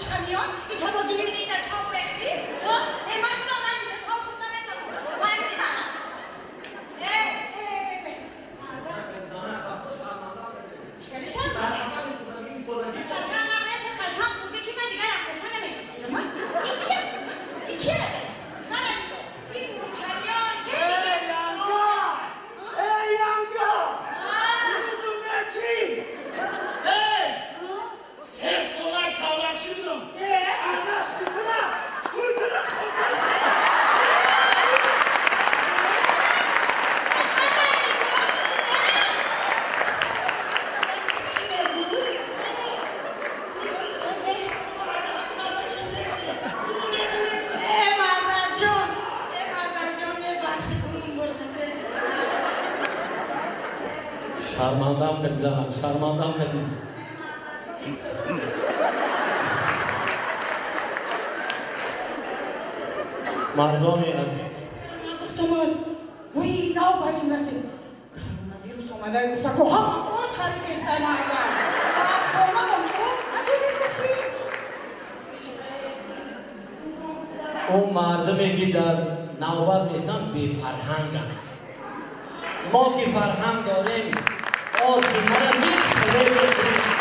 Мурчамиён, ин таро дил дида тоб рехтӣ? Э, ман худам ранги ту тоб хӯрда метавонам. Фаҳмидӣ мана? Э, э, э, э, мардам. Чикари шарманда? Қасам нахоҳед, қасам хӯрда ки ман дигар раққоса наметавонам. Ин кия? Ин кия? Мана нигоҳ. Ин мурчамиён ки дига. Эй, янга! Юзумдaki! Эй! 3 сола кавлакчӣ будам. Анаш китина, шуйтина. Чӣ мегӯ? Э, мардарҷон, э, мардарҷон, мебахши, бумун бурмате. Шармандам кардӣ, занам, шармандам кардӣ. Мардони азиз. Ман гуфтамад, вуй, нав байдум расид. Коронавирус омада, гуфта, ку ҳама орд харидеста майдан. Дар хона орд надорем гуфти. Он мардуме ки дар навбат местанд, бефарҳанганд. Мо ки фарҳанг дорем, орд ки нарасид, хлеб мехӯрем.